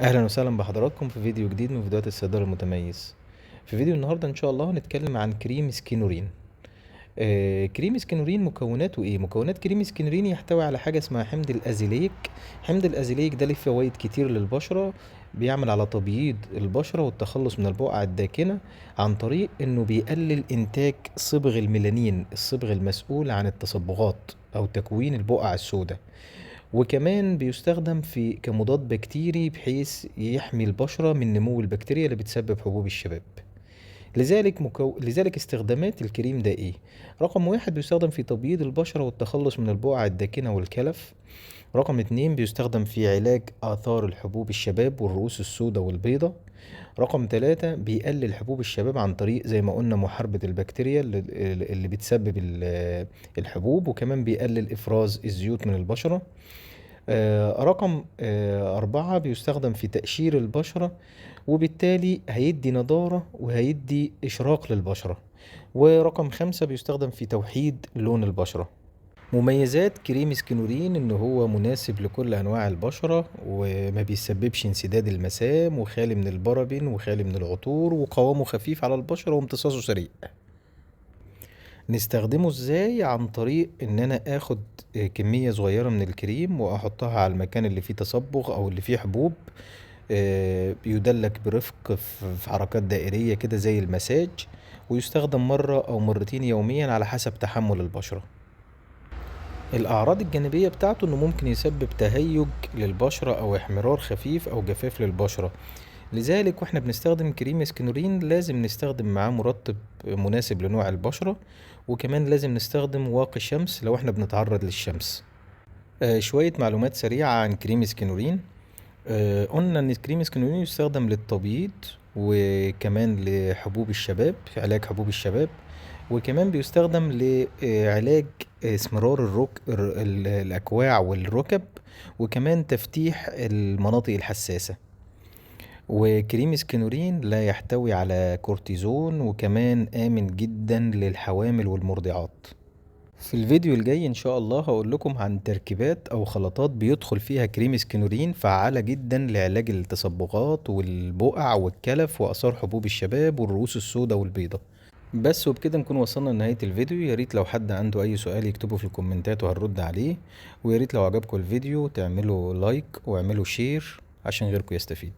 اهلا وسهلا بحضراتكم في فيديو جديد من فيديوهات الصيدلي المتميز. في فيديو النهارده ان شاء الله هنتكلم عن كريم سكينورين. كريم سكينورين مكوناته ايه؟ مكونات كريم سكينورين يحتوي على حاجة اسمها حمض الازيليك. حمض الازيليك ده ليه فوائد كتير للبشره، بيعمل على تبييض البشرة والتخلص من البقع الداكنة عن طريق انه بيقلل انتاج صبغ الميلانين، الصبغ المسؤول عن التصبغات او تكوين البقع السوداء. وكمان بيستخدم في كمضاد بكتيري بحيث يحمي البشرة من نمو البكتيريا اللي بتسبب حبوب الشباب. لذلك استخدامات الكريم ده ايه؟ رقم 1 بيستخدم في تبييض البشرة والتخلص من البقع الداكنة والكلف. رقم 2 بيستخدم في علاج آثار الحبوب الشباب والرؤوس السوداء والبيضة. رقم 3 بيقلل حبوب الشباب عن طريق زي ما قلنا محاربة البكتيريا اللي بتسبب الحبوب، وكمان بيقلل إفراز الزيوت من البشرة. رقم 4 بيستخدم في تقشير البشرة، وبالتالي هيدي نضارة وهيدي إشراق للبشرة. ورقم 5 بيستخدم في توحيد لون البشرة. مميزات كريم سكينورين إن هو مناسب لكل أنواع البشرة، وما بيسببش انسداد المسام، وخالي من البارابين وخالي من العطور، وقوامه خفيف على البشرة وامتصاصه سريع. نستخدمه ازاي؟ عن طريق ان انا اخد كمية صغيرة من الكريم واحطها على المكان اللي فيه تصبغ او اللي فيه حبوب، بيدلك برفق في حركات دائرية كده زي المساج، ويستخدم مرة او مرتين يوميا على حسب تحمل البشرة. الاعراض الجانبية بتاعته انه ممكن يسبب تهيج للبشرة او احمرار خفيف او جفاف للبشرة. لذلك واحنا بنستخدم كريم سكينورين لازم نستخدم معاه مرطب مناسب لنوع البشرة، وكمان لازم نستخدم واقي شمس لو احنا بنتعرض للشمس. شوية معلومات سريعة عن كريم سكينورين. قلنا ان كريم سكينورين يستخدم للتبييض وكمان لحبوب الشباب، في علاج حبوب الشباب، وكمان بيستخدم لعلاج اسمرار الأكواع والركب، وكمان تفتيح المناطق الحساسة. وكريم سكينورين لا يحتوي على كورتيزون، وكمان آمن جدا للحوامل والمرضعات. في الفيديو الجاي إن شاء الله هقول لكم عن تركيبات أو خلطات بيدخل فيها كريم سكينورين فعالة جدا لعلاج التصبغات والبقع والكلف وآثار حبوب الشباب والرؤوس السوداء والبيضة. بس وبكده نكون وصلنا لنهاية الفيديو. يا ريت لو حد عنده أي سؤال يكتبه في الكومنتات وهنرد عليه، ويا ريت لو عجبكم الفيديو تعملوا like واعملوا share عشان غيركم يستفيد.